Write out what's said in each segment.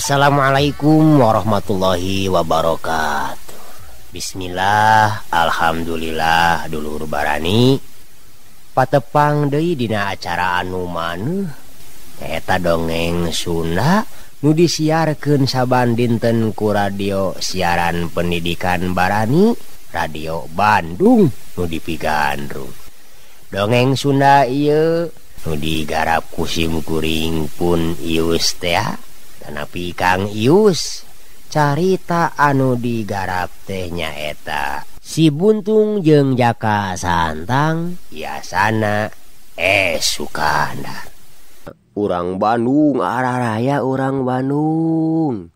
Assalamualaikum warahmatullahi wabarakatuh. Bismillah, alhamdulillah dulur barani. Patepang deui dina acara anu maneuh nyaeta dongeng Sunda nu disiarkeun saban dinten ku radio siaran pendidikan Barani, Radio Bandung nu dipigandrung. Dongeng Sunda ieu nu digarap ku sim kuring pun Ius teh. Tanapi Kang Ius carita anu digarap teh nyaeta Si Buntung jeung Jaka Santang Yasana Sukandar. Urang Bandung araraya urang Bandung.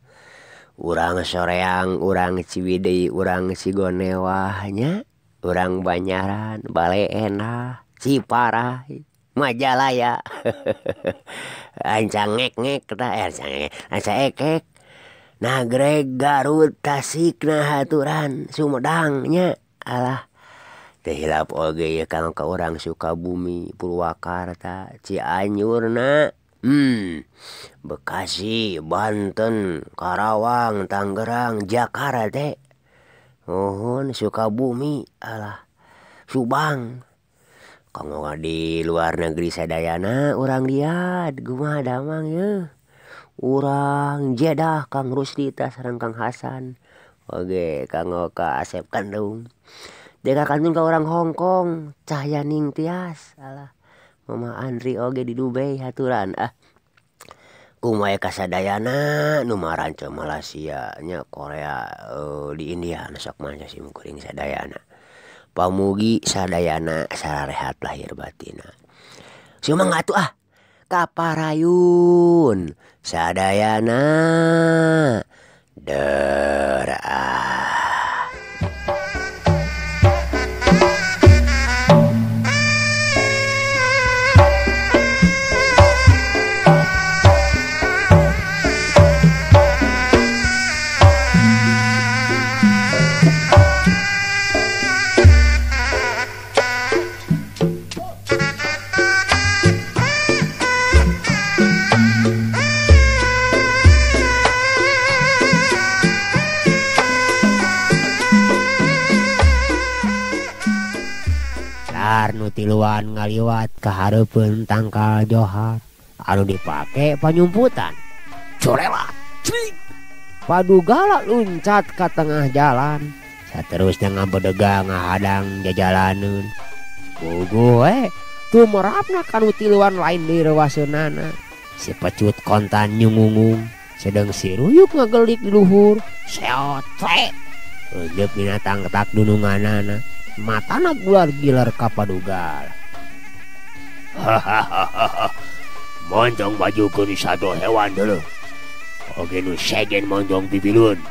Urang Soreang, urang Ciwidey, urang Cigonewah nya, urang Banyaran, Bale Endah, Ciparai, Majalaya. Ancang ngek-ngek tah, ancang ekek. Nagreg, Garut, Tasik, nah haturan, Sumedang nya. Alah, teu hilap oge ye kang ka urang Sukabumi, Purwakarta, Cianjurna, Bekasi, Banten, Karawang, Tangerang, Jakarta teh. Nuhun Sukabumi, alah, Subang. Kanggo di luar negeri sadayana urang Riyadh kumaha damang yeuh. Urang Jeddah Kang Rusdi tah sareng Kang Hasan. Oge kanggo ka Asep Kandung. Deka kantun ka urang Hong Kong Cahyaning Tias alah. Mama Andri oge di Dubai haturan ah. Kumaha kasadayana nu maranco Malaysia nya Korea di India nu sok manca sim kuring sadayana. Pamugi sadayana sararehat lahir batina. Sumangga atuh ah kaparayun sadayana deraah. Nu tiluan ngaliwat ka hareupeun tangkal johar anu dipake panyumputan. Corelat cing. Padugala luncat ka tengah jalan. Saterusna ngabedega ngahadang jajalaneun. Puguh we tumerapna ka nu tiluan lain deui rewaseunana. Si pecut kontan nyungungung, sedeng si ruyuk ngagelik di luhur. Seot tre. Eueup dina tangtak dununganana. Matana gular gilar ka Padugala. Hahaha. Monjong bajukeun sado hewan deuleuh. Oge nu sejen monjong pipilueun.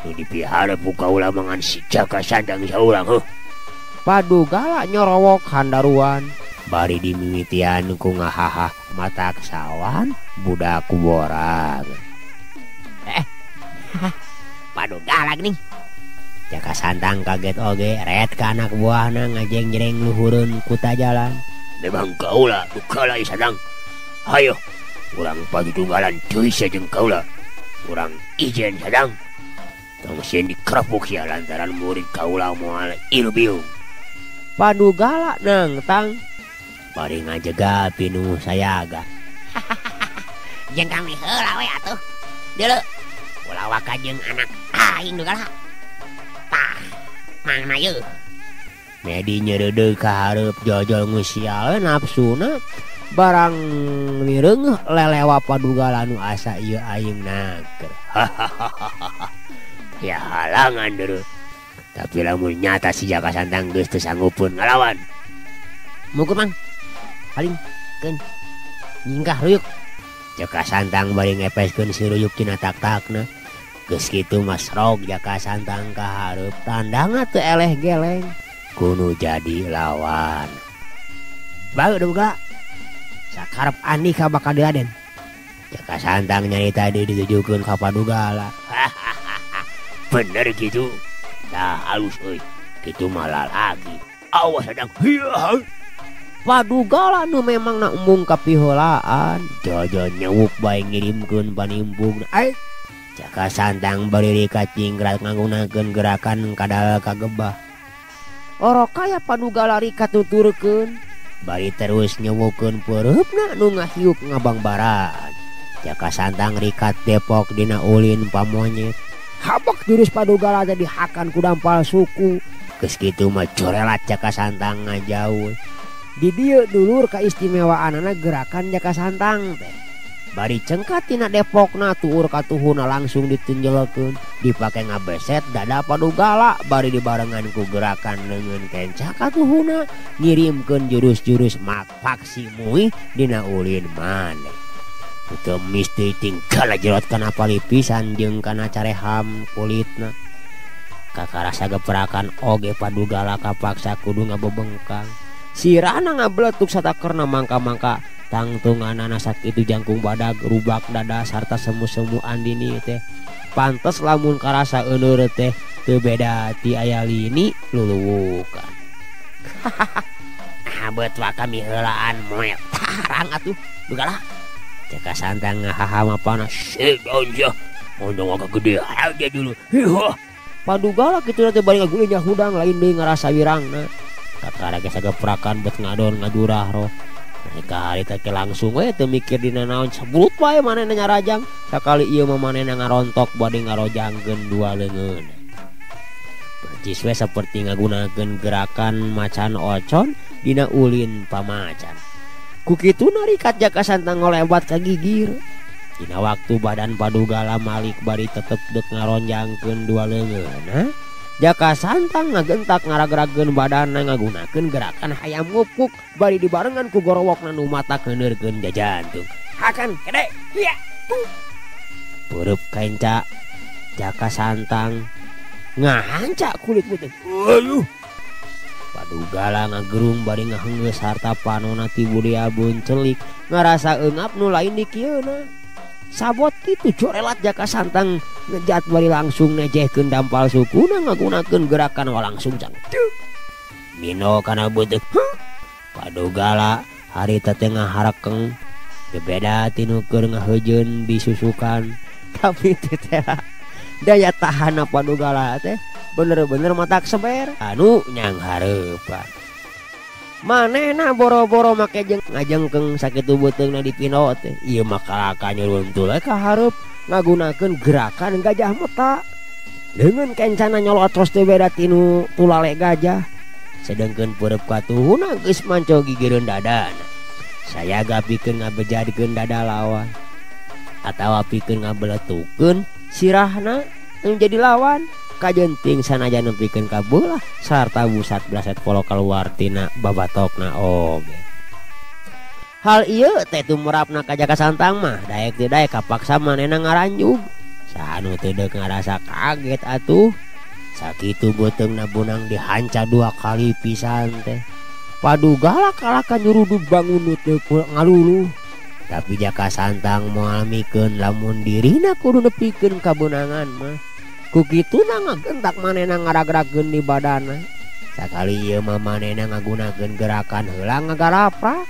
Nu dipiharep ku kaula mangan si Jaka Santang saurang heuh. Padugala nyorowok handaruan bari dimimitian ku ngahahah matak sawan budak ku borang. Padugala geuning. Jaka Santang kaget oge ret ka anak buahna ngajeng-jreng luhureun kuta jalan. Memang kaula nu kalai sadang. Hayo urang pagitunggalan deui sia jeung kaula. Urang ijen sadang. Tong sieun dikerepuk sia lantaran murid kaula moal ieu biung. Padugala nangtang bari ngajega pinuh sayaga. Jeung kami heula we atuh. Deuleu ulah waka jeung anak aing dugala. Mangna yeuh. Medi nyereudeuh ka hareup jojol ngusial nafsuna barang mireungeuh lelewa Padugala nu asa ieu aing nager. Ya halangan deureuh. Tapi lamun nyata si Jaka Santang geus teu sanggupeun ngalawan. Mukur mang. Paling keun nyingkah ruyuk. Jaka Santang bari ngepeskeun si ruyuk tina tak-takna. Geus kitu masrog Jaka Santang ka hareup tandangna teu eleh geleng kudu jadi lawan. Bae duga sakarep ani ka bakal Raden. Jaka Santang nyarita deui ditujukeun ka Padugala. Bener gitu. Tah halus euy. Kitu malah lagi. Awas sadang. Hiya. Padugala nu memang na embung kapiheulaan. Jojo nyewuk bae ngirimkeun panimbung. Ai Jaka Santang bari kacingkrat ngagunakeun gerakan kadal kagebah. Orokaya Padugala rikat nuturkeun bari terus nyewukeun peureupna nu ngahiup ngabangbaran. Jaka Santang rikat depok dina ulin pamonyet. Habak jurus Padugala teh dihakan ku dampal suku. Geus kitu mah corelat Jaka Santang ngajauh. Di dieu dulur kaistimewaanana gerakan Jaka Santang teh. Bari cengkat tina depokna tuur katuhuna langsung ditunjelekeun, dipake ngabeset dada Padugala bari dibarengan ku gerakan leungeun kenca katuhuna ngirimkeun jurus-jurus makpaksi muih dina ulin maneh. Teu misti tinggal jerot kana palipisan jeung kana careham kulitna. Kakarasa geprakan oge Padugala kapaksa kudu ngabebengkang. Sirahna ngabeletuk satakerna mangka-mangka tangtunganana sakitu jangkung badag rubak dada sarta semu-semu andini teh. Pantes lamun karasa euneur teh teu beda ti aya lini luluwukan. Ah beut wa kami heulaan moe tarang atuh Dugala. Jaka Santang ngahaha mapana segon sia mondong agak gede aja dulu. Hiha. Padugala kitu teh bari ngagulinya hudang lain deui ngarasa wirangna. Kakara ge sageprakan bet ngadon ngajurah roh. Mereka hari teh langsung we teu mikir dina naon sebulut wae manehna nyarajang. Sakali ieu mah manehna ngarontok bade ngarojangkeun dua leungeun. Percis we saperti ngagunakeun gerakan macan ocon dina ulin pamacan. Ku kituna rikat Jaka Santang ngolebat ka gigir. Dina waktu badan Padugala malik bari tetep deuk ngaronjangkeun dua leungeun. Jaka Santang ngagentak ngaragrageun badanna ngagunakeun gerakan hayam ngupuk bari dibarengan ku gorowokna nu mata keuneurkeun jajantung. Hakan gede hiya tuh. Peureub kenca Jaka Santang ngahanca kulit putih. Aduh. Padugala ngagerung bari ngaheunggeus harta panona ti budiabun celik ngarasa eungap nu lain dikieuna. Sabot kitu corelat Jaka Santang ngejat bari langsung nejehkeun dampal sukuna ngagunakeun gerakan langsung cang. Mino kana beuteung. Padugala harita teh ngaharekeng teu beda tinu keur ngaheujeun disusukan. Tapi teh daya tahan Padugala teh bener-bener matak seber anu nyang hareupan. Manehna boro-boro make jeung ngajengkeng sakitu beuteungna dipino teh. Ieu mah kalaka nyuruntul we ka hareup ngagunakeun gerakan gajah meta. Leungeun kencana nyolotros teu beda tinu tulale gajah. Sedengkeun peureub katuhuna geus manco gigireun dadana. Sayaga pikeun ngabejadkeun dada lawan atawa pikeun ngabeletukeun sirahna nu jadi lawan. Kajenting sanajan nepikeun ka beulah sarta busat blaset polo kaluar tina babatokna oge. Hal ieu teh tumrapna ka Jaka Santang mah daek teu daek kapaksa manehna ngaranjug. Saha nu teu deuk ngarasa kaget atuh. Sakitu beuteungna bunang dihanca dua kali pisan teh. Padugala kalaka nyurudug bangun teu ngaluluh. Tapi Jaka Santang moal mikeun lamun dirina kudu nepikeun kabeunangan mah. Ku kituna ngagentak manehna ngaragrageun di badana. Sakali ieu mah manehna ngagunakeun gerakan heula ngagaraprak.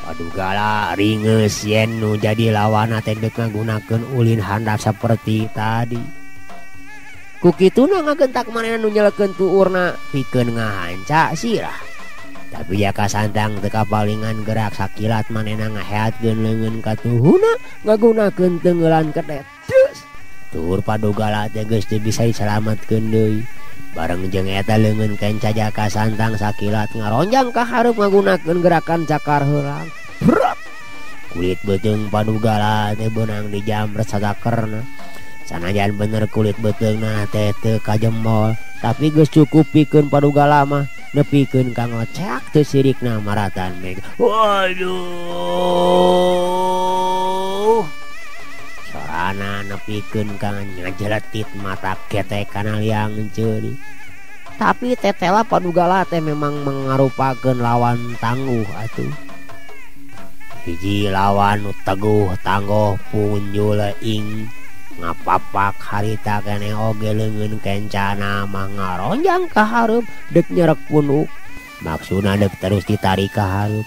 Padugala ringeus yen nu jadi lawanna teh deuk ngagunakeun ulin handap saperti tadi. Ku kituna ngagentak manehna nu nyelekeun tuurna pikeun ngahanca sirah. Tapi Jaka Santang teu kapalingan gerak sakilat manehna ngaheatkeun leungeun katuhuna ngagunakeun teungeulan kedet. Tur Padugala teh geus teu bisa disalametkeun deui. Bareng jeung eta leungeun kenca Jaka Santang sakilat ngaronjang ka hareup ngagunakeun gerakan cakar heulang. Brot! Kulit beuteung Padugala teh beunang dijamret satakerna. Sanajan bener kulit beuteungna teh teu kajembol, tapi geus cukup pikeun Padugala mah nepikeun ka ngoceak teu sirikna maratan mega. Waduh. Sorana nepikeun ka ngajeletit mata ketek kana liang ceuri. Tapi tetela Padugala teh memang mengarupakeun lawan tangguh atuh. Hiji lawan nu teguh tanggoh punjul ing ngapapak harita keneh oge leungeun kencana mah ngaronjang ka hareup deuk nyerek punuk. Maksudna deuk terus ditarik ka hareup.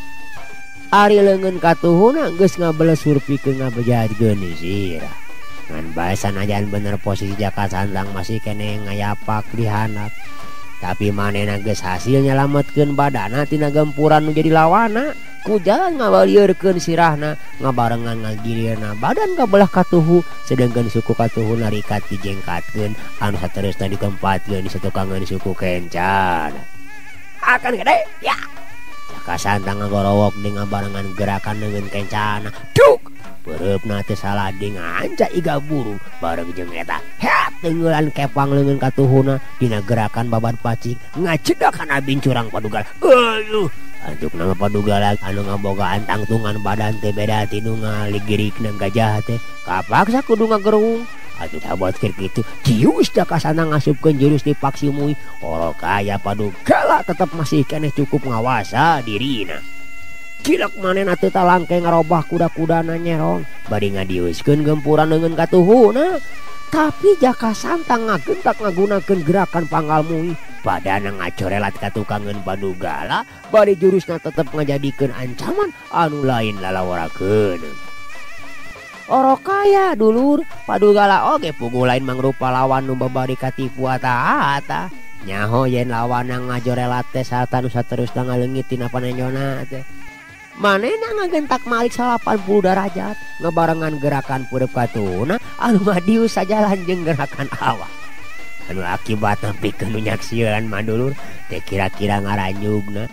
Ari leungeun katuhuna geus ngabelesur pikeun ngabejadkeun sirah. Ngan bae sanajan bener posisi Jaka Santang masih keneh ngayapak di handap. Tapi manehna geus hasil nyalametkeun badana tina gempuran nu jadi lawana. Ku jalan ngawalieurkeun sirahna ngabarengan ngagilirna badan kabelah katuhu sedengkeun suku katuhu narikat dijengkatkeun anu saterusna ditempatkeun di satukangeun suku kencana. Akan gede ya. Jaka Santang ngagorowok dengan barengan gerakan leungeun kencana. Duk! Peureupna teu salah deui nganca iga buru bareng jeung eta. Heat teungeulan kepang leungeun katuhuna dina gerakan babad pacik ngacedak kana bincurang Padugala. Aduh, antukna mah Padugala anu ngabogaan tangtungan badan teh beda ti nu ngaligirikna gajah teh. Kapaksa kudu ngagerung. Atuh sabot keur kitu cius Jaka Santang ngasupkeun jurus di Paksimui. Orokaya Padugala tetep masih keneh cukup ngawasa dirina. Cilek manehna teu talangke ngarobah kuda-kudana nyerong bari ngadiuskeun gempuran leungeun katuhuna. Tapi Jaka Santang ngagentak ngagunakeun gerakan panggal mui. Badana ngacorelat ka tukangeun Padugala bari jurusna tetep ngajadikeun ancaman anu lain lalaworakeun. Orokaya dulur Padugala oge puguh lain mangrupa lawan nu babari katipu ata-ata. Nyaho yen lawanna ngajorelat teh sarta nu saterusna ngaleungit tina panenjona teh. Manehna ngagentak malik 80 derajat ngebarengan gerakan peureub katuhuna anu madius sajalan jeung gerakan awak. Anu akibatna pikeun nu nyaksian mah dulur teh kira-kira ngaranjugna.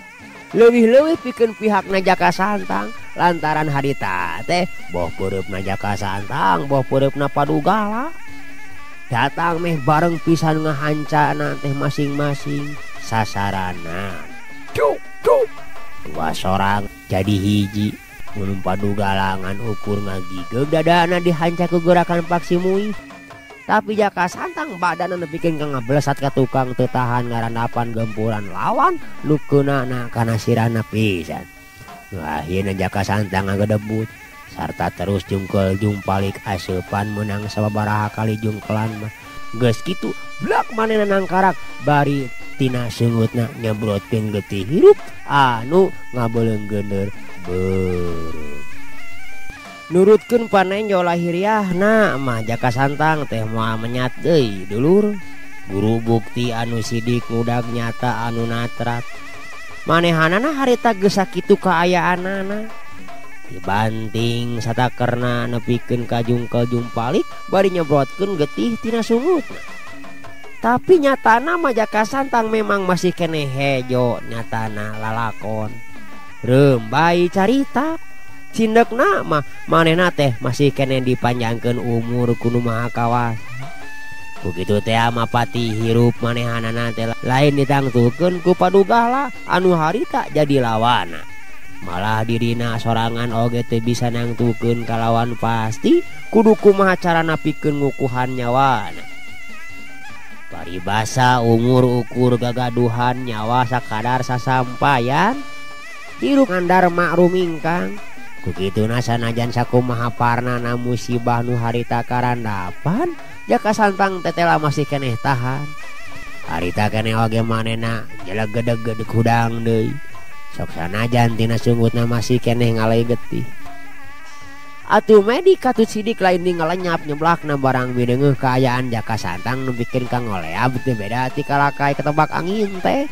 Leuwih-leuwih pikeun pihakna Jaka Santang lantaran harita teh boh peureupna Jaka Santang boh peureupna Padugala. Datang meh bareng pisan ngahancana teh masing-masing sasarana. Cuk cuk. Dua sorang jadi hiji mun Padugala ngan ukur ngagigeug dadana dihanca ku gerakan Paksimui. Tapi Jaka Santang badana nepikeun ka ngablesat ka tukang teu tahan ngarandapan gempuran lawan nu keunana kana sirahna pisan. Nu akhirna Jaka Santang ngagedebut sarta terus jungkel jumpalik aseupan meunang sababaraha kali jungkelan mah. Geus kitu blak manehna nangkarak bari tina sungutna nyebrotkeun getih hirup anu ngabeuleung-geunder beureum. Nurutkeun panenjo lahiriahna mah Jaka Santang teh moal menyat deui dulur. Guru bukti anu sidik ngudag nyata anu natrat. Manehanana harita geus sakitu kaayaanana. Dibanting satakerna nepikeun ka jungkel jumpalik bari nyebrotkeun getih tina sungutna. Tapi nyatana mah Jaka Santang memang masih keneh hejo nyatana lalakon. Reumbai carita cindekna mah manehna teh masih keneh dipanjangkeun umur ku Nu Maha Kawasa. Ku kitu teh mah pati hirup manehanana teh lain ditangtukeun ku Padugala anu harita jadi lawana. Malah dirina sorangan oge teu bisa nangtukeun kalawan pasti kudu kumaha carana pikeun ngukuhan nyawana. Paribasa umur ukur gagaduhan nyawa sakadar sasampayan hirup ngandar makrum ingkang. Ku kituna sanajan sakumaha parnana musibah nu harita karandapan Jaka Santang tetela masih keneh tahan. Harita keneh oge manehna jelegedeg hudang deui. Sok sanajan tina sungutna masih keneh ngalai getih. Atuh medik katut sidik lain ngalenyap nyeblakna barang mideungeuh kaayaan Jaka Santang nu bikin ka ngoleab teu beda ti kalakai ketebak angin teh.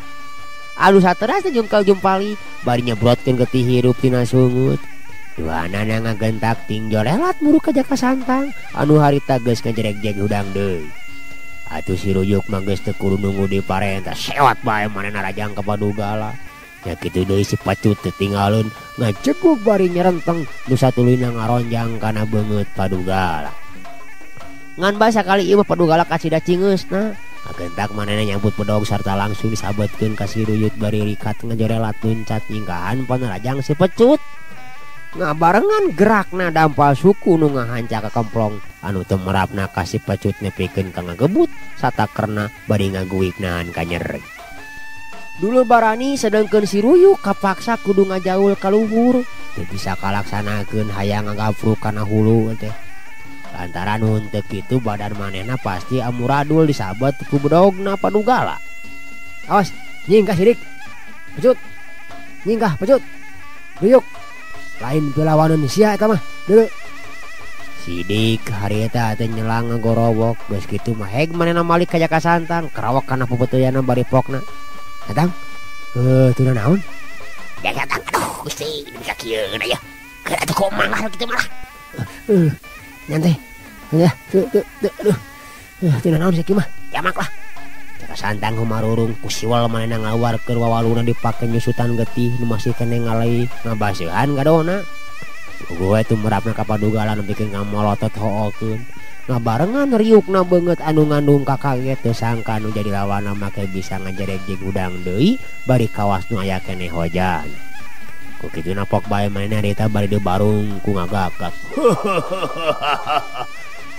Anu sateras teh jungkel jumpalik bari nyebrotkeun getih hirup tina sungut. Duanana ngagentak ting jorelat muru ka Jaka Santang anu harita geus ngajereg-jeg hudang deui. Atuh si Ruyuk mah geus teu kudu nunggu diparentah sewat bae manehna rajang ka Padugala. Ya kitu deui si Pacut teu tinggaleun ngajegug bari nyerenteng nu satuluyna ngaronjang kana beungeut Padugala. Ngan bae sakali ieu mah Padugala kacida cingeusna. Ngagentak manehna nyambut bedog sarta langsung disabetkeun ka si Ruyut bari rikat ngajorelat luncat nyingkahan panarajang si Pecut. Ngabarengan gerakna dampal suku nu ngahanca ka kemplong anu teu merapna ka si Pecut nepikeun ka ngagebut satakerna bari ngaguik nahan ka nyeri. Dulur barani sedengkeun si Ruyuk kapaksa kudu ngajaul ka luhur teu bisa kalaksanakeun hayang ngagapruk kana hulu teh. Lantaran henteu kitu badan manehna pasti amuradul disabet ku bedogna Padugala. Awas nyingkah sidik. Pecut. Nyingkah Pecut. Ruyuk. Lain pilawaneun sia eta mah. Deuleu. Sidik harita teh nyelang ngagorowok geus kitu mah heg manehna malik ka Jaka Santang karawak kana pepeteuyanna bari pokna. Datang. Teu naon? Jaka Santang aduh Gusti bisa kieu aya. Keur atuh komang lah kitu malah. Nyantai. Ya, teu aduh. Teu naon sih kieu mah. Jamak lah. Jaka Santang humarurung ku siwal manehna ngaluarkeun wawaluna dipake nyusutan getih nu masih keneh ngalai ngabaseuhan gadona. Gue itu merapna ka Padugalan bikin ngamolotot hookeun. Ngabarengan riukna beungeut anu ngandung kakaget teu sangka nu jadi lawanna make bisa ngajereg jeung hudang deui bari kawas nu aya keneh hojan. Ku kituna pok bae manehna harita bari dibarung ku ngagagak.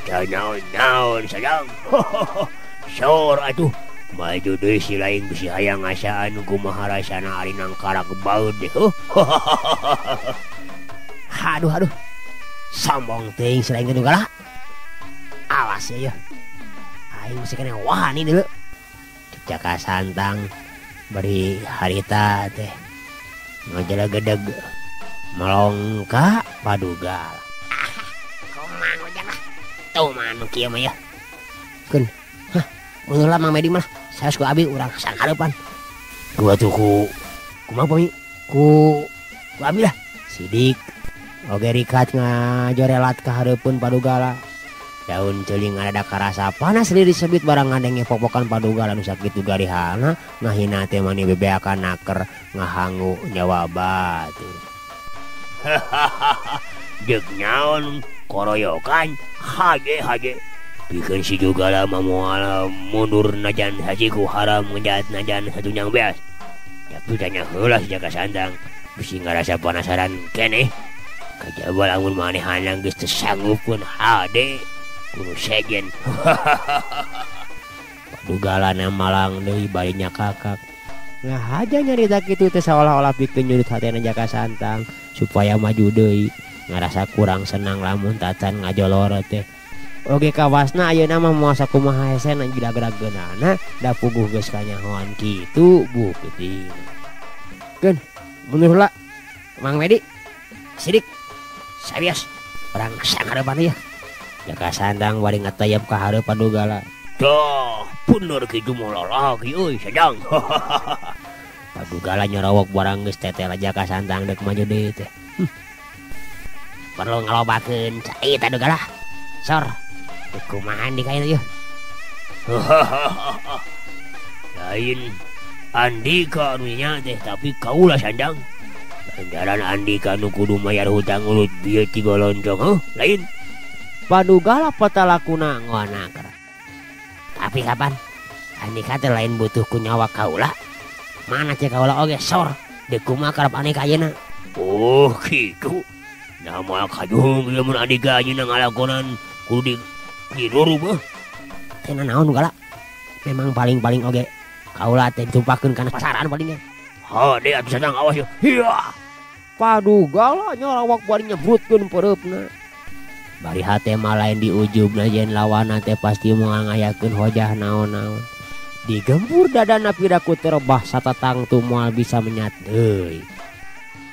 Teu naon-naon sadang. Sor atuh maju deui si lain bisi hayang ngasaan kumaha rasana ari nangkarak baeud deh. Aduh aduh. Sombong teuing si lain geus lah. Awas ya. Aing masih kena wani deuleu. Jaka Santang bari harita teh ngajelegedeg melong ka Padugal. Komang ujang lah. Tuh mah anu kieu mah ya. Keun. Hah, mun lah Mang Medi mah. Saos ku abi urang sanghareupan. Gua tuh ku kumaha pami? Ku abi lah. Sidik oge rikat ngajorelat ka hareupeun Padugala. Daun ceuling ngarada karasa panas liris sebit barang ngadenge popokan Padugala nu sakitu garihana ngahina teh mani bebeakan naker ngahangu nyawa batur. Deuk naon koroyokan haje haje. Pikeun si Jugala mah moal mundur najan hajiku haram ngejat najan satunyang beas. Tapi tanya heula si Jaka Santang bisi ngarasa penasaran keneh. Kajaba lamun manehana geus teu sanggupkeun hade kudu sejen. Padugalana malang deui bari nyakakak. Ngahaja nyarita kitu teh saolah-olah pikeun nyurut hatena Jaka Santang supaya maju deui. Ngarasa kurang senang lamun tacan ngajolor teh. Oge kawasna ayeuna mah moal sakumaha hesena jidag-rageunana da puguh geus kanyahoan kitu buktina. Keun mundur heula Mang Medi. Sidik. Serius, orang sanghareupan ieu. Jaka Santang bari ngatayap ka hareup Padugala. Dah, bener kitu mah lalaki euy sadang. Padugala nyorowok barang geus tetela Jaka Santang deuk maju deui teh. Perlu ngalobakeun cai Padugala. Sor, kumaha di kain ieu? Lain Andika anu nya teh tapi kaula sandang. Lantaran Andika nu kudu mayar hutang urut bieu ti goloncong heuh lain. Padugala patalakuna ngonaker. Tapi kapan Andika teh lain butuh ku nyawa kaula. Mana cek kaula oge sor deuk kumaha karep Andika ayeuna. Oh kitu. Nah moal kajung lamun Andika ayeuna ngalakonan kudu dirurub heuh. Teh nanaon gala. Memang paling-paling oge kaula teh ditumpakeun kana pasaran palingnya. Hade atuh sadang awas yeuh. Hiya. Padugala nyorawak bari nyebrutkeun peureupna. Bari hate mah lain diujubna yen lawanna teh pasti moal ngayakeun hojah naon-naon. Digempur dadana piraku terebah satatang tu moal bisa menyat deui.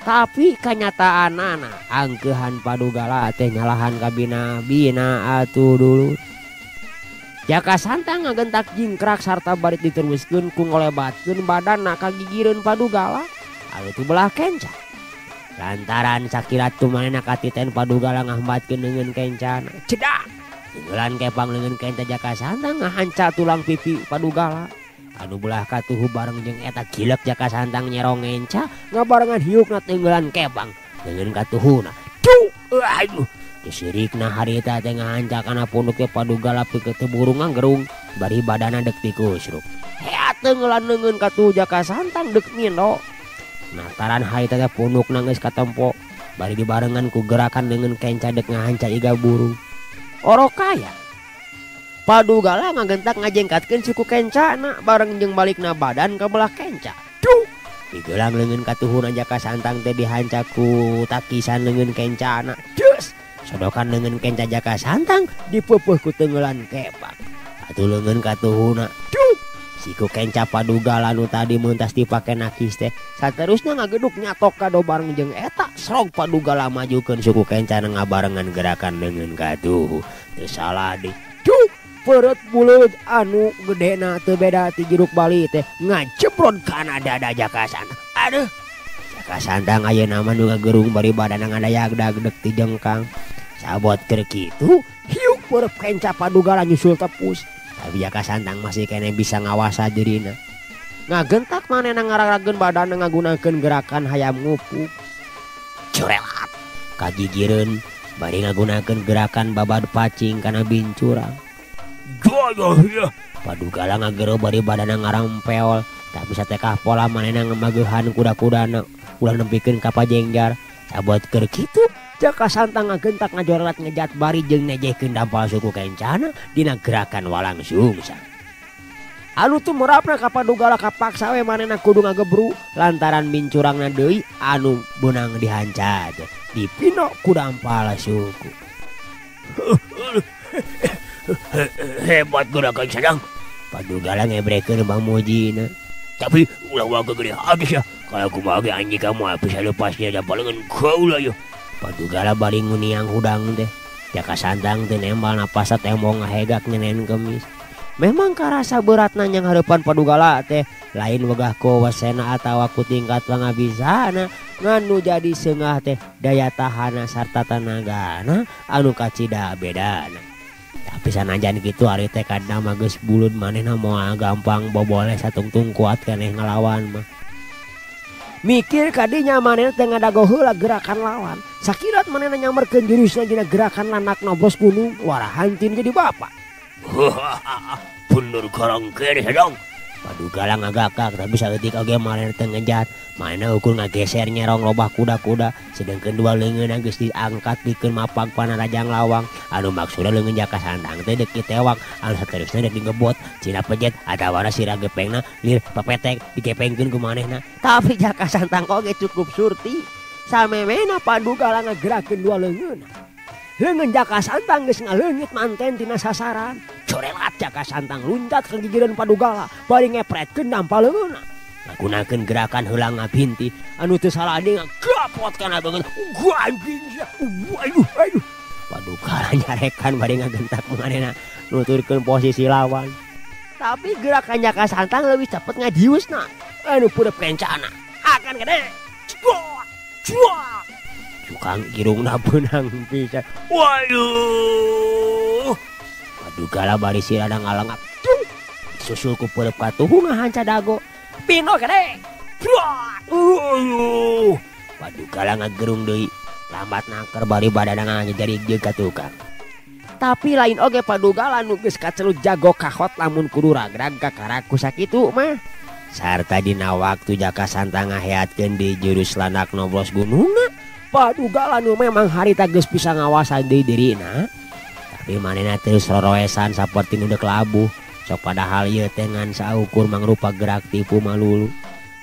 Tapi kanyataanana angkeuhan Padugala teh nyalahan kabina-bina atuh dulu. Jaka Santang ngagentak jingkrak sarta barit diteruskeun ku ngolebatkeun badanna ka gigireun Padugala anu teu belah kenca. Lantaran sakilat tumanehna katiten Padugala ngahambatkeun leungeun kencana. Cedak! Tenggelan kepang leungeun kenca Jaka Santang ngahanca tulang pipi Padugala. Anu belah katuhu bareng jeung eta gilek Jaka Santang nyerong ngenca ngabarengan hiukna tenggelan kepang leungeun katuhuna. Duh! Aduh! Disirikna harita teh ngahanca kana punduk teh Padugala pikeun teu buru nganggerung bari badana deuk tikusruk. Heat tenggelan leungeun katuhu Jaka Santang deuk mindo. Nataran harita teh pundukna geus katempo bari dibarengan ku gerakan leungeun kenca deuk ngahanca iga burung. Orokaya. Padugala ngagentak ngajengkatkeun suku kencana bareng jeung balikna badan ka belah kenca. Duh! Digelang leungeun katuhuna Jaka Santang teh dihanca ku takisan leungeun kencana. Deus! Sodokan leungeun kenca Jaka Santang dipeupeuh ku teungeulan kepang. Atuh leungeun katuhuna. Duh! Siku kenca Padugala nu tadi mentas dipake nakis teh saterusna ngageduk nyatok kado bareng jeung eta srog Padugala majukeun suku kenca ngabarengan gerakan leungeun katuhu teu salah deui cuk peureut buleud anu gedena teu beda ti jeruk Bali teh ngajebrod kana dada Jaka Santang. Aduh Jaka Santang ayeuna mah nu ngagerung bari badana ngadayag-dagdeg ti jengkang sabot keur kitu hiuk peureut kenca Padugala nyusul tepus. Tapi Jaka Santang masih kene bisa ngawasa dirina. Ngagentak manehna ngararageun badana ngagunakeun gerakan hayam ngupuk. Curelat kagigireun bari ngagunakeun gerakan babad pacing kana bincurang. Padugala ngagero bari badana ngarampeol tapi satekah pola manehna ngemagehan kuda-kudana ulah nempikeun ka pajengjar. Sabot keur kitu Jaka Santang ngagentak ngajorelat ngejat bari jeung nejehkeun dampal suku kencana dina gerakan walang sungsang. Anu tumurapna ka Padugala kapaksa we manehna kudu ngagebru lantaran mincurangna deui anu beunang dihanca teh dipino ku dampal suku. Hebat gerakan Sadang. Padugala ngebrekeun pamujina. Tapi ulah wae gede habis ya. Kalau kumaha ge anjing kamu bisa lepasnya dampal leungeun kaula ya. Padugala bari nguniang hudang teh. Jaka Santang teh nembal napasna tembong ngahegak nyenen kemis. Memang karasa beratna nyang hareupan Padugala teh lain wegah ku wesena atawa ku tingkat pangabisana ngan nu jadi seungah teh daya tahana sarta tanagana anu kacida bedana. Tapi sanajan kitu ari teh kadna mah geus buleud manehna moal gampang boboleh satungtung kuat keneh ngalawan mah. Mikir kadinya manehna teh ngadago heula gerakan lawan. Sakilat manehna nyamberkeun jurusna dina gerakan lanak nobos gunung warahan tin jadi bapak. Bener garang kene Sadang. Padugala ngagakak tapi saeutik oge manehna teu ngejat. Manehna ukur ngageser nyerong lobah kuda-kuda sedengkeun dua leungeunna geus diangkat pikeun mapag panarajang lawang. Anu maksudna leungeun Jaka Santang teh deuk ditewak anu saterusna deuk digebot cina pejet atawana sirah gepengna lir papetek digepengkeun ku manehna. Tapi Jaka Santang oge cukup surti. Samemehna Padugala ngagerakeun dua leungeunna. Leungeun Jaka Santang geus ngaleungit manten tina sasaran. Corelat Jaka Santang luncat ka gigireun Padugala bari ngepretkeun dampal leungeunna. Ngagunakeun gerakan heulang ngabinti anu teu salah deui ngagapot kana beungeut. Aduh aduh. Padugala nyarekan bari ngagentak manehna nuturkeun posisi lawan. Tapi gerakan Jaka Santang leuwih cepet ngajiusna. Anu peureub kencana akan gede. Cuak cuak. Cukang irungna beunang pisan. Waduh. Padugala bari sirana ngalengap. Susul ku peureub katuhu ngahanca dago. Pino gede. Aduh. Padugala ngagerung deui. Lambat naker bari badana ngajarig jeung ka tukang. Tapi lain oge Padugala nu geus kacelut jago kahot lamun kudu ragrag kakara ku sakitu mah. Sarta dina waktu Jaka Santang ngaheatkeun di jurus lanak noblos gunungna. Padugala nu memang harita geus bisa ngawasan deui dirina. Tapi manehna terus roroesan saperti nu deuk labuh. Sok padahal ieu teh ngan saukur mangrupa gerak tipu malulu.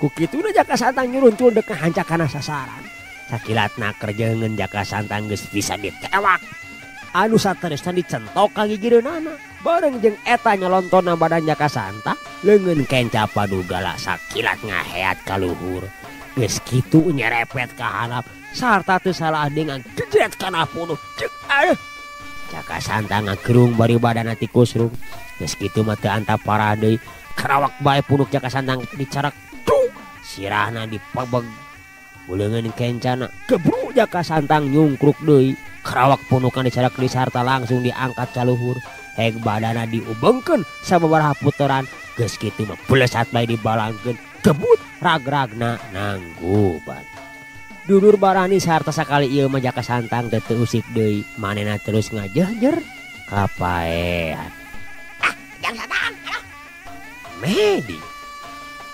Ku kituna Jaka Santang nyuruntul deuk ngahanca kana sasaran. Sakilat naker jeungeun Jaka Santang geus bisa ditewak. Anu saterusna dicentok ka gigireunana. Bareng jeung eta nyolontonna badan Jaka Santang, leungeun kenca Padugala sakilat ngaheat ka luhur. Geus kitu nyerepet ka handap sarta teu salah deui ngagejet kana punuk. Ceuk aduh. Jaka Santang ngagerung bari badana tikusrung. Geus kitu mah teu antap parah deui. Karawak bae punuk Jaka Santang dicarak. Cuk. Sirahna dipebeg. Uleungeun kencana gebru Jaka Santang nyungkruk deui. Karawak punukan dicarak deui sarta langsung diangkat ka luhur. Heg badana diubengkeun sababaraha puteran. Geus kitu mah belesat bae dibalangkeun. Gebut ragragna nangguban. Dudur barani sarta sakali ieu mah Jaka Santang teh teu usik deui. Manehna terus ngajehjer ka paean. Ah, Jaka Santang. Aduh. Medi.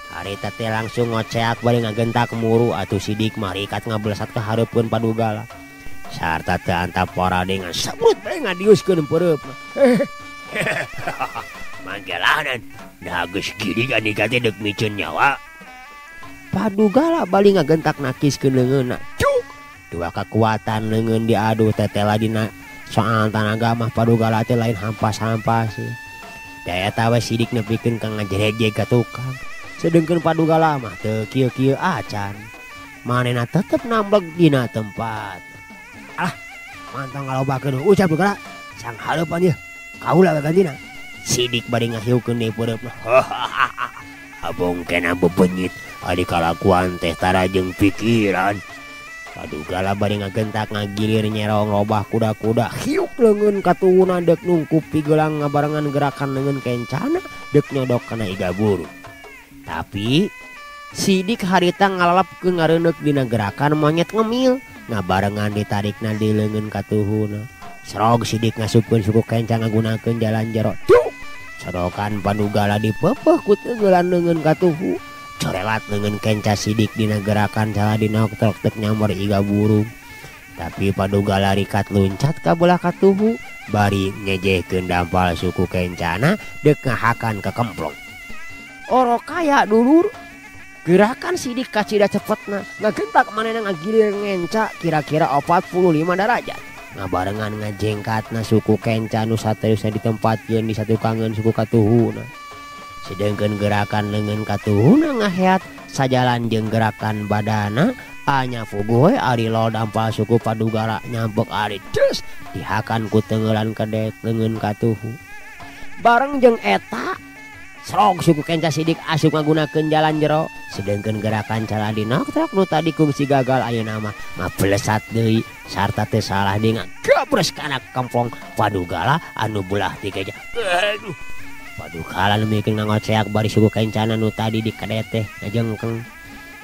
Harita teh langsung ngoceak bari ngagentak muru atuh sidik marikat ngabelesat ka hareupeun Padugala. Sarta teu antap pora deui ngasebrut bae ngadiuskeun peureupna. Manggelanan, nah geus gini andika teh deuk miceun nyawa. Padugala bali ngagentak nakiskeun leungeunna. Cuk. Dua kekuatan leungeun diadu tetela dina soal tanaga mah Padugala teh lain hampas-hampas. Da eta we Sidik nepikeun ka ngajerejeg ka tukang. Sedengkeun Padugala mah teu kieu-kieu acan. Manehna tetep nambleg dina tempat. Alah, mantong ngalobakeun ucap geura. Sang haleupan ieu. Kaula gagantina. Sidik bari ngahiukeun deui peureupna. Abong kena bebenyit ari kalakuan teh tara jeung pikiran. Padugala bari ngagentak ngagilir nyerong robah kuda-kuda hiuk leungeun katuhuna deuk nungkup pigelang ngabarengan gerakan leungeun kencana deuk nyodok kana iga burung. Tapi Sidik harita ngalalapkeun ngareundeuk dina gerakan monyet ngemil ngabarengan ditarikna di leungeun katuhuna. Serog Sidik ngasupkeun suku kenca ngagunakeun jalan jero. Tuk! Sorokan Padugala dipepeh ku teugelan leungeun katuhu. Corelat leungeun kenca Sidik dina gerakan salah dina trok tek nyamber iga burung. Tapi Padugala rikat luncat ka belah katuhu bari ngejehkeun dampal suku kencana deuk ngahakan ka kemplong. Oro kaya dulur. Gerakan Sidik kacida cepetna ngagentak manehna ngagilir ngenca kira-kira 45 derajat. Ngabarengan ngajengkatna suku kenca nu saterusna ditempatkeun di satukangeun suku katuhuna. Sedengkeun gerakan leungeun katuhuna ngaheat sajalan jeung gerakan badana anya puguh we ari lol dampal suku Padugala nyampek ari des dihakan ku teunggeulan kedet leungeun katuhu. Bareng jeung eta serog suku kenca Sidik asup ngagunakeun jalan jero. Sedengkeun gerakan cara dinoktrok nu tadi kungsi gagal ayeuna mah ngabelesat deui sarta teu salah deui ngagabres kana kempong Padugala anu belah ti keja. Aduh. Padugala nu mikeun ngangoceak bari suku kencana nu tadi dikedet teh ngajengkeng.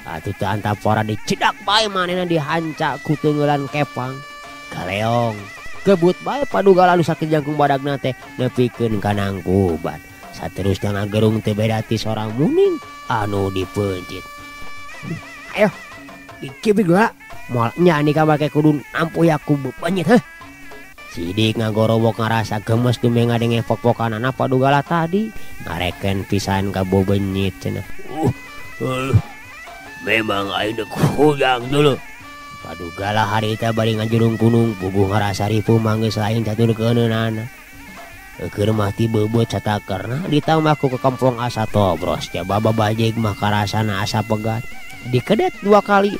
Atuh teu antapora dicedak bae manehna dihanca ku teungeulan kepang. Galeong. Kebut bae Padugala nu sakit jangkung badagna teh nepikeun ka nangkuban. Saterusna ngagerung teu beda ti sorang muning anu dipeuncit. Ayo, dikibig lah. Moal nya nika make kudu nampuh ku bepenyit heuh. Sidik ngagorowok ngarasa gemes dume ngadenge pok-pokanana Padugala tadi. Ngareken pisan ka bebenyit cenah. Memang aing deuk hujang dulu. Padugala harita bari ngajurung gunung puguh ngarasa ripuh manggeus lain catur keuneunana. Keur mah ti beubeut satakerna ditambah ku kekemplong asa tobros jaba babajeg mah karasana asa pegat. Dikedet 2 kali.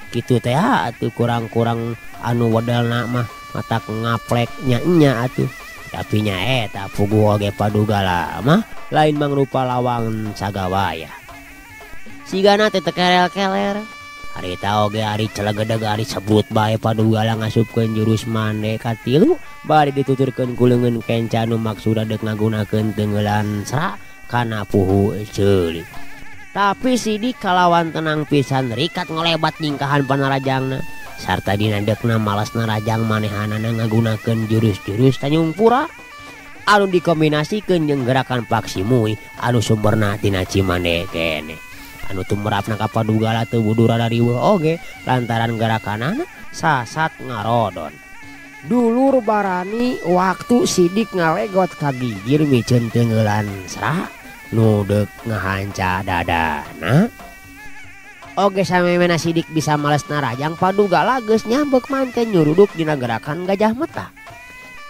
Kitu teh atuh kurang-kurang anu wedelna mah matak ngaplek nya-nya atuh. Tapi nya eta puguh oge Padugala mah lain mangrupa lawang sagawaya. Sigana teh teu kerel-keler. Harita oge ari celegedeg ari sebut bae Padugala ngasupkeun jurus mande katilu bari dituturkeun ku leungeun kenca nu maksudna deuk ngagunakeun teungeulan sra kana puhu ceuli. Tapi Sidik kalawan tenang pisan rikat ngolebat nyingkahan panarajangna sarta dina deukna malas narajang manehanana ngagunakeun jurus-jurus Tanjungpura anu dikombinasikeun jeung gerakan Paksimui anu sumberna tina Cimande keneh. Anu tumerapna ka Padugala teu budu rada riweuh oge lantaran gerakanana sasat ngarodon. Dulur barani waktu Sidik ngalegot ka gigir miceun teungeulan sra nu deuk ngahanca dadana. Oge samemehna Sidik bisa males narajang Padugala geus nyambek manten nyuruduk dina gerakan gajah meta.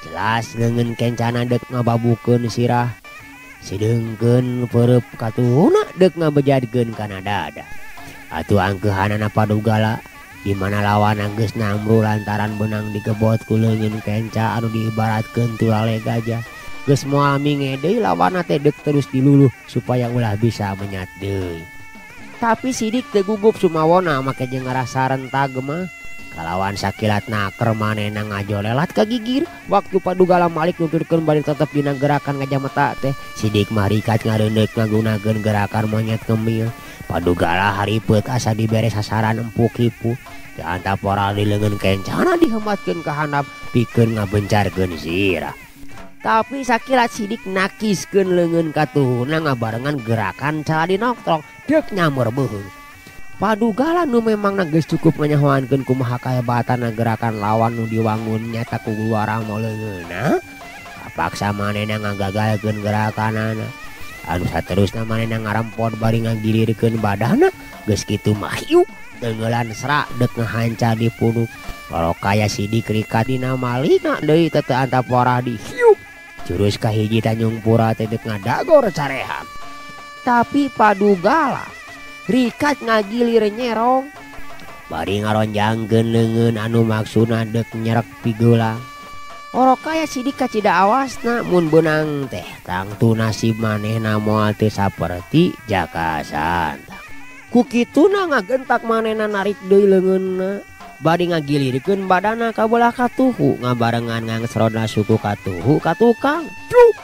Jelas leungeun kencana deuk ngababukeun sirah. Sedengkeun peureub katuhuna deuk ngabejadkeun kana dada. Atuh angkeuhanana Padugala di mana lawan geus namru lantaran beunang digebot ku leungeun kenca anu diibaratkeun tulale gajah. Geus moal minge deui lawanna teh deuk terus diluluh supaya ulah bisa menyat deui. Tapi Sidik teu gugup sumawona make jeung ngarasa rentag mah. Kalawan sakilat naker manehna ngajolelat ka gigir waktu Padugala malik nuturkeun bari tetep dina gerakan gajah meta teh. Sidik mah rikat ngareundeuk ngagunakeun gerakan monyet ngemil. Padugala haripeup asa dibere sasaran empuk hipu. Di antapora di leungeun kencana dihematkeun ka handap pikeun ngabencarkeun sirah. Tapi sakilat Sidik nakiskeun leungeun katuhuna ngabarengan gerakan caladinoktrok deuk nyameur beuheung. Padugala nu memang geus cukup nganyahoankeun kumaha kahebatana gerakan lawan nu diwangun nyata ku warang leungeunna. Kapaksa manehna ngagagalkeun gerakanana. Anu saterusna manehna ngarempot bari ngagilirkeun badana geus kitu mah hiuk teungeulan sra deuk ngahanca di punuk. Kalau kaya Sidik rikat dina malina deui teu antapora di hiuk. Jurus kahiji Tanjung Pura teh deuk ngadagor careham. Tapi Padugala rikat ngagilir nyerong. Bari ngaronjangkeun leungeun anu maksudna deuk nyerek pigeulang. Orok kaya sidik kacida awasna mun beunang teh tangtu nasib manehna moal teu saperti Jaka Santang. Ku kituna ngagentak manehna narik deui leungeunna bari ngagilirkeun badana ka belah katuhu ngabarengan ngangsrodna suku katuhu ka tukang. Cuk!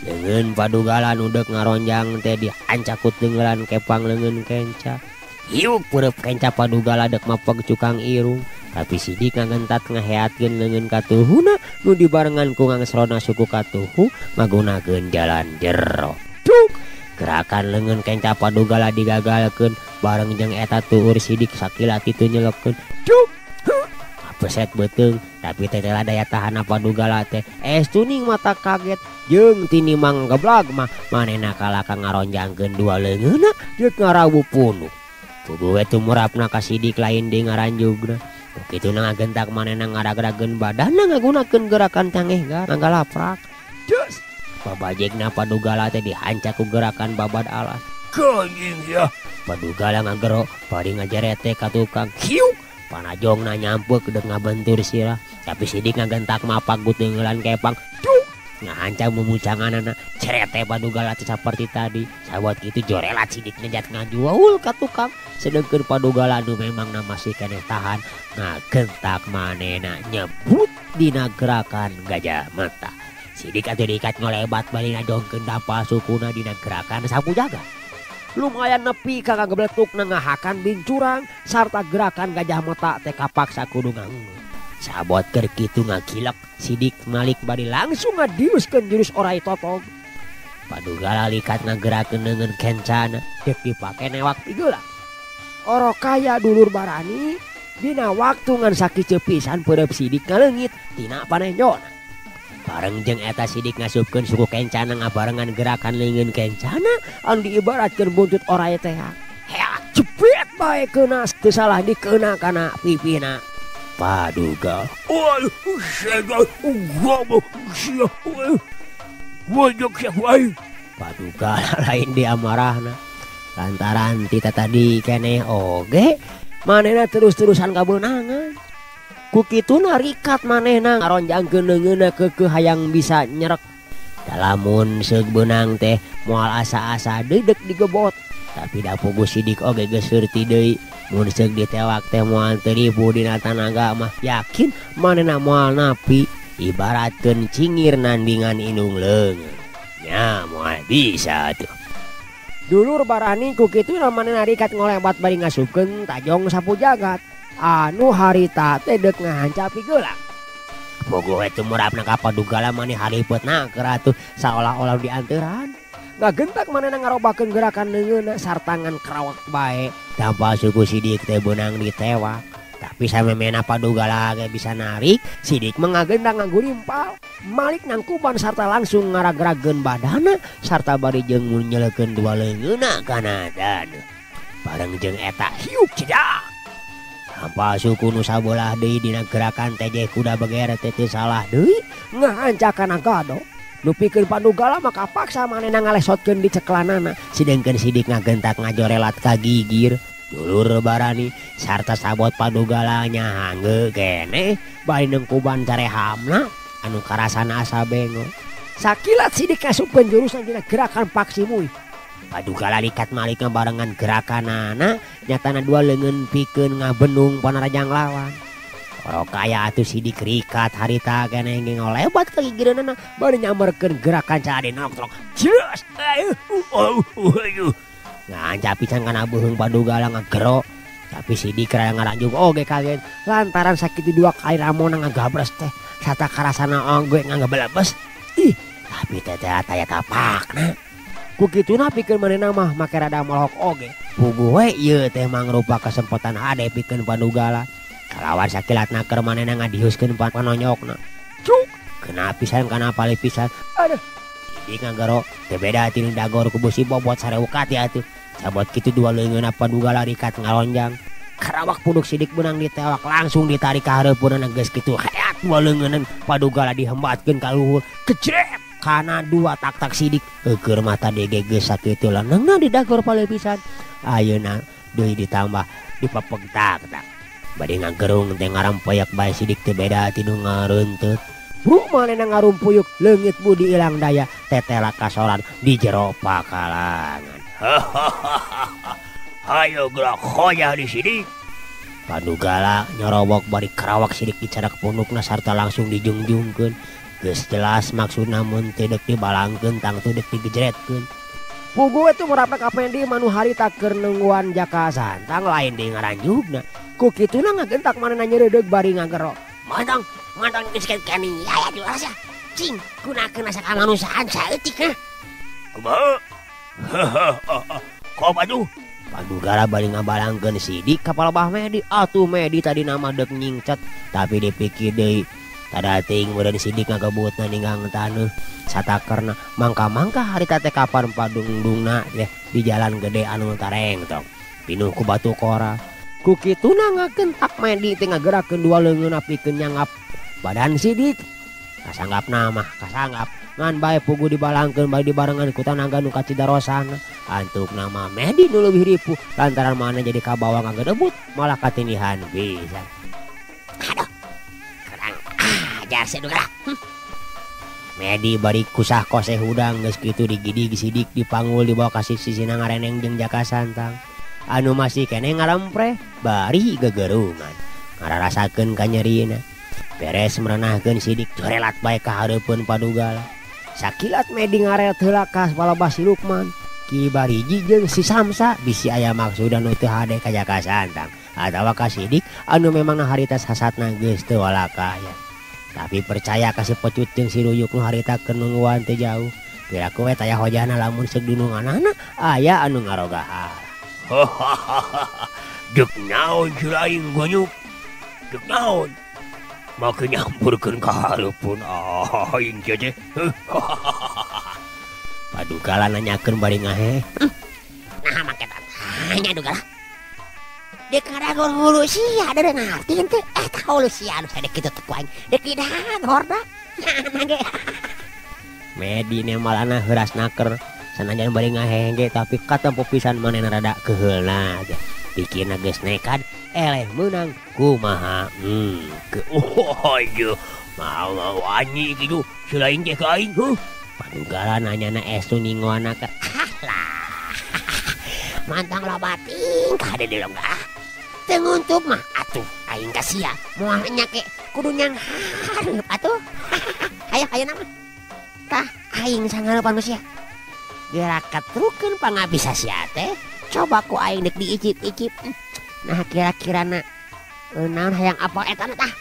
Leungeun Padugala nu deuk ngaronjang teh dihancak ku teungeulan kepang leungeun kenca. Hiuk peureub kenca Padugala deuk mapeg cukang irung. Tapi sidik ngagentat ngaheatkeun leungeun katuhuna nu dibarengan ku ngangsrona suku katuhu ngagunakeun jalan jero. Cuk! Gerakan leungeun kenca Padugala digagalkeun bareng jeung eta tuur sidik sakilat itu nyelekkeun. Cuk! Kapeset beuteung tapi teh daya tahan Padugala teh estuning mata kaget jeung tinimang geblag mah manehna kalaka ngaronjangkeun dua leungeunna jeung ngarawu punuk. Puguh we tumurapna ka sidik lain deui ngaranjugna. Kitu ngagentak manehna ngaragrageun badanna ngagunakeun gerakan cangeh nggalaprak. Jus! Babajegna Padugala teh dihancak ku gerakan babad alas. Anjing ya. Padugala ngagero bari ngajerete ka tukang. Hiuk! Panajongna nyampeuk deuk ngabentur sirah. Tapi sidik ngagentak mapak ku teungeulan kepang. Cuk! Ngahancak mumucanganana cerete Padugala teh saperti tadi. Sawat kitu jorelat sidik ngejat ngajuaul ka tukang. Sedengkeun Padugala nu memangna masih keneh tahan ngagentak manehna nyebut dina gerakan gajah mata. Sidik atuh diikat ngolebat bari ngajongkeun dapal sukuna dina gerakan sapu jagat. Lumayan nepi ka ngagebletukna ngahakan bincurang sarta gerakan gajah mata teh kapaksa kudu ngangeun. Sabot keur kitu ngagilek sidik malik bari langsung ngadiuskeun jurus orai totog. Padugala likat ngagerakeun leungeun kencana deuk dipake newak pigeulang. Orok kaya dulur barani dina waktu ngan sakieu pisan peureub sidik ngaleungit tina panenjona. Bareng jeung eta sidik ngasupkeun suku kencana ngabarengan gerakan leungeun kencana anu diibaratkeun buntut orai teh. Heak jebret bae keuna teu salah dikeuna kana pipina. Paduga. Paduga lain di amarahna. Lantaran tita tadi keneh oge manehna terus-terusan kabeunangan. Ku kituna rikat manehna ngaronjangkeun leungeunna keukeuh hayang bisa nyerek. Dalamun seug beunang teh moal asa-asa deui deuk digebot. Tapi da puguh sidik oge geus surti deui. Mun seug ditewak teh moal teu ribu dina tanaga mah yakin manehna moal napi. Ibaratkeun cingir nandingan indung leungeun. Nya moal bisa tuh. Dulur barani ku kituna manehna rikat ngolebat bari ngasupkeun tajong sapu jagat. Anu harita teh deuk ngahancap pigeulang. Puguh we tumurapna ka Padugala maneh haripetna keur atuh saolah-olah dianteuran. Ngagentak manehna ngarobakeun gerakan leungeunna sarta ngan kerawak bae. Tanpa suku sidik teh beunang ditewak. Tapi samemehna Padugala ge bisa narik, sidik mah ngagendang ngagurimpal. Malik nangkuban sarta langsung ngaragrageun badana sarta bari jeung nyeleukeun dua leungeunna kana taneuh. Bareng jeung eta hiuk cedak. Tanpa suku nu sabelah deui dina gerakan tejeh kuda beger teh teu salah deui ngahancak kana gado. Nu pikeun Padugala mah kapaksa manehna ngalesotkeun di ceklanana sedengkeun sidik ngagentak ngajorelat ka gigir. Dulur barani sarta sabot Padugala nyahangge keneh bari nengkuban carehamna anu karasana asa bengo. Sakilat sidik kasupkeun jurusan dina gerakan paksi mui. Padugala likat malik ngabarengan gerakanana nyatana dua leungeun pikeun ngabenung panarajang lawan. Orok kaya atuh sidik rikat harita keneh ge ngolebat ka gigireunana bari nyamberkeun gerakan cade noktrok. Jeus! Ngancap pisan kana beuheung Padugala ngagero. Tapi sidik rada ngaranjug oge kaget lantaran sakitu dua kali ramona ngagabres teh sarta karasana oge ngagebelebes. Ih, tapi teh taya tapakna. Ku kituna pikeun manehna mah make rada molok oge. Puguh we ieu teh mangrupa kesempatan hade pikeun Padugala. Kalawan sakilatna keur manehna ngadiuskeun panonyokna. Cuk, kena pisan kana palih pisan. Aduh. Sidik ngagero teu beda tinu dagor ku beusi bobot sareukat ya atuh. Sabot kitu dua leungeunna Padugala rikat ngaronjang. Karawak punduk sidik beunang ditewak langsung ditarik ka hareupeunna geus kitu heat dua leungeunna Padugala dihembatkeun ka luhur. Kejret. Kana dua tak-tak sidik eueur mata dege geus sakitu leungeunna didagor paleuh pisan. Ayeuna deui ditambah dipepeg tak-tak. Bade ngagerung teh ngarampoyak bae sidik teh beda ti nu ngareunteut. Bu manehna ngarumpuyuk leungit budi ilang daya tetela kasoran di jero pakalangan. Hayo gerak hoyah di sini. Padugala nyorobok bari kerawak sidik dicadak punukna sarta langsung dijungjungkeun. Geus jelas maksudna mun teu deuk dibalangkeun tangtu deuk digejeretkeun. Pugu we teh murapna ka Pendi manu harita keur nungguan Jaka Santang lain deui ngaranjugna. Ku kituna ngagentak manehna nyeureudeuh bari ngagero. Mantang, mantang geus kani aya juara sia. Cing, gunakeun asa kamanusiaan saeutik hah. Kumaha? Kom atuh. Padugala bari ngabalangkeun sidik ka palebah Medi. Atuh Medi tadi nama deuk nyingcet tapi dipikir deui. Tada teuing meureun sidik ngagebutna ninggang taneuh satakerna mangka-mangka harita teh kapan padungdungna teh di jalan gede anu tarengtong pinuh ku batu kora. Ku kituna ngagentak Medi teh ngagerakeun dua leungeunna pikeun nyanggap badan sidik. Kasanggapna mah kasanggap ngan bae pugu dibalangkeun bae dibarengan ku tanaga nu kacidarosana. Antukna mah Medi nu leuwih ripuh lantaran mana jadi kabawa ngagedebut malah katinihan pisan. Aduh, kurang ajar sia Dugala. Medi bari kusah koseh hudang geus kitu digidig sidik dipanggul dibawa ka sisina ngareneng jeung Jaka Santang. Anu masih keneh ngarampreh bari gegerungan ngararasakeun kanyerina. Beres merenahkeun sidik corelat bae ka hareupeun Padugala. Sakilat Medi ngaret heula ka palebah si Lukman. Ki Bariji jeung si Samsa bisi aya maksudan nu teu hade ka Jaka Santang atawa ka sidik anu memangna harita sasatna geus teu walakaya. Tapi percaya ka si Pecut jeung si Ruyuk nu harita keur nungguan teu jauh. Piraku we taya hojahna lamun seuk dununganana aya anu ngarogahan. Deuk naon si lain gonyuk? Deuk naon? Make nyampurkeun ka hareupeun aing teh. Padugala nanyakeun bari ngahe. Nah make tanya Dugala. Dek ngadagor hulu sia da ngarti henteu. Tah hulu sia anu sadek kitu teh ku aing. Dek didagor da. Nah ge. Medi nemalana heuras naker sanajan bari ngahe ge tapi katempo pisan manehna rada keuheulna aja. Pikirna geus nekad eleh meunang kumaha. Ke oh ieu mau wanyi kitu selain teh ka aing heuh. Padugala nanyana estu ningoana ka. Lah. Mantang loba tingkah de dilongga. Teu nguntuk mah atuh aing ka sia moal nya ke kudu nyang hareup atuh. Hayo hayo nama. Tah aing sangareupan ku sia. Geura katrukeun pangabisa sia teh. Coba ku aing deuk diicip-icip. Nah kira-kirana naon hayang apal eta na tah.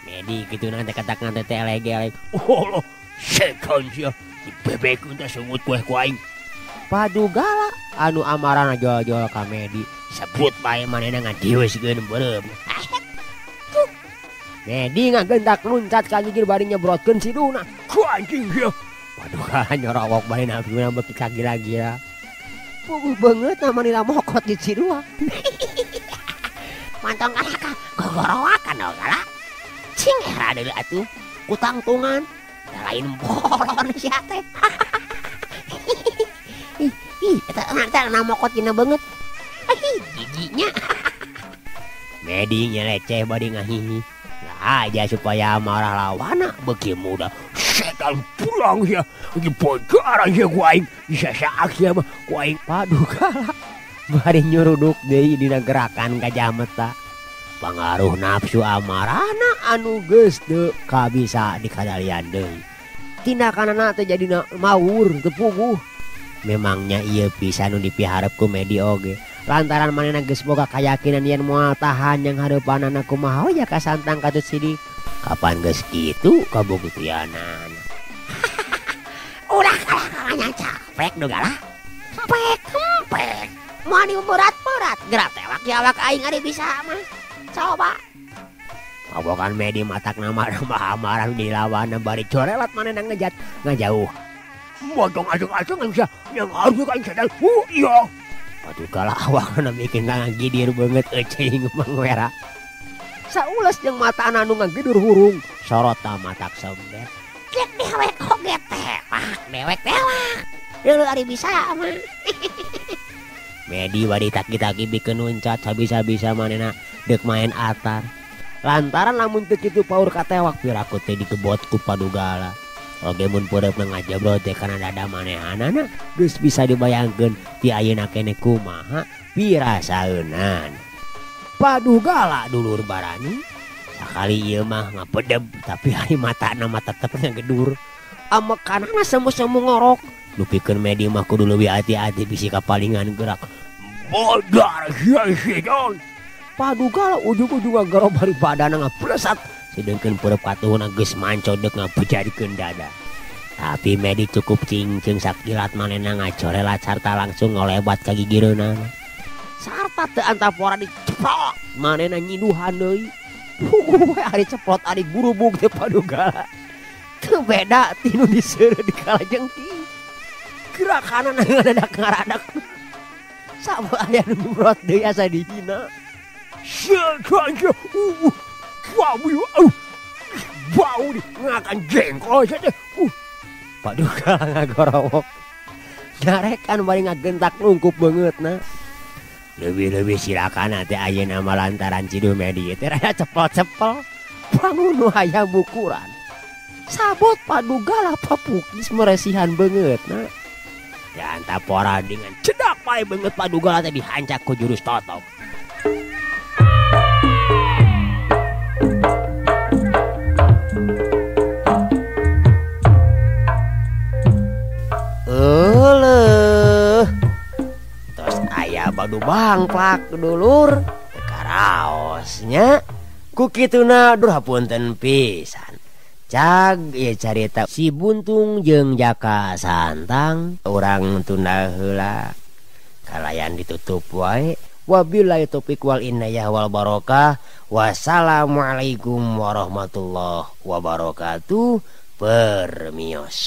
Medi kitu na teh katakna teh elege-elege. Oh, setan sia dibebekeun teh sungut kueh ku aing. Padugala anu amarana jol-jol ka Medi sebut bae manehna ngadiweuskeun beureum. Medi ngagentak luncat ka gigir bari nyebrotkeun siduna. Ku anjing sia. Padugala nyorowok bae nafsuna beuki kagila-gila. Puguh beungeut na manila mokot di Cidua. Mantong kalaka gogorowakan dong kala. Cing era deui atuh kutangtungan da lain bolon sia teh. Ih, eta eta na mokot dina beungeut. Giginya. Medi nyeleceh bari ngahihi. Lah aja supaya marah lawana beuki muda. Setan pulang ya, di bogaran ya ku aing, bisa saak ya mah ku aing. Padugala bari nyuruduk deui dina gerakan gajah meta. Pangaruh nafsu amarahna anu geus teu kabisa dikadalian deui. Tindakanana teh jadina mawur teu puguh. Memangnya ieu pisan nu dipiharep ku Medi oge. Lantaran manehna geus boga kayakinan yen moal tahan yang hareupanana kumaha we Jaka Santang katut sidik. Kapan geus kitu kabuktianana. Ulah kalah kalahnya capek Dugala. Hempek hempek. Moal diberat-berat gerak tewak di awak aing ari bisa mah. Coba. Mabokan Medi matak nama amarah dilawan bari corelat manehna ngejat ngajauh. Motong acung-acungan sia yang harus kan sadar. Iya. Padugala awakna bikin ngagidir beungeut eucing mangwera. Saulas jeung matana nu ngagidur hurung, sorotna matak sember. Cek dewek oge Tewak dewek tewak. Dulu ari bisa mah. Medi bari taki-taki bikeun uncat sabisa-bisa manehna deuk main atar. Lantaran lamun teu kitu paur katewak piraku teh digebot ku Padugala. Oge mun peureupna ngajebrot teh kana dada manehanana geus bisa dibayangkeun ti ayeuna keneh kumaha pirasaeunan. Padugala dulur barani sakali ieu mah ngapedeb tapi ari matana mah tetep ngagedur. Amekanana semu-semu ngorok. Dupikeun Medi mah kudu leuwih hati-hati bisi kapalingan gerak. Bodar hieun. Padugala ujug-ujug ngagero bari badana ngaplesat. Sedengkeun peureub katuhuna geus manco deuk ngabejadikeun dada. Tapi Medi cukup cingceung sakilat manehna ngacorelat sarta langsung ngolebat ka gigireunana. Sarta teu antapora diceplok manehna nyiduhan deui. Puguh we ari ceplot ari gurubug teh Padugala. Teu beda ti nu diseureuh di kalajengking. Gerakanana ngadadak ngaradak. Sabab aya nu nyemprot deui asa dihina. Bau di ngakan jengkol saja. Padugala ngagorowok. Nyarekan bari ngagentak nungkup beungeutna. Leuwih-leuwih silakan teh ayeuna mah lantaran ciduh Medi teh rada cepel-cepel. Bangun nu hayang bukuran. Sabot Padugala papukis meresihan beungeutna. Diantapora dengan cedak pae beungeut Padugala teh dihancak ku jurus totok. Euleuh. Tos aya badu bangplak dulur teu karaosnya. Ku kituna duh hapunten pisan. Cag ieu carita si Buntung jeung Jaka Santang urang tunda heula. Kalayan ditutup wae. Wabillahi taufik wal inayah wal barokah. Wassalamualaikum warahmatullahi wabarakatuh. Permios.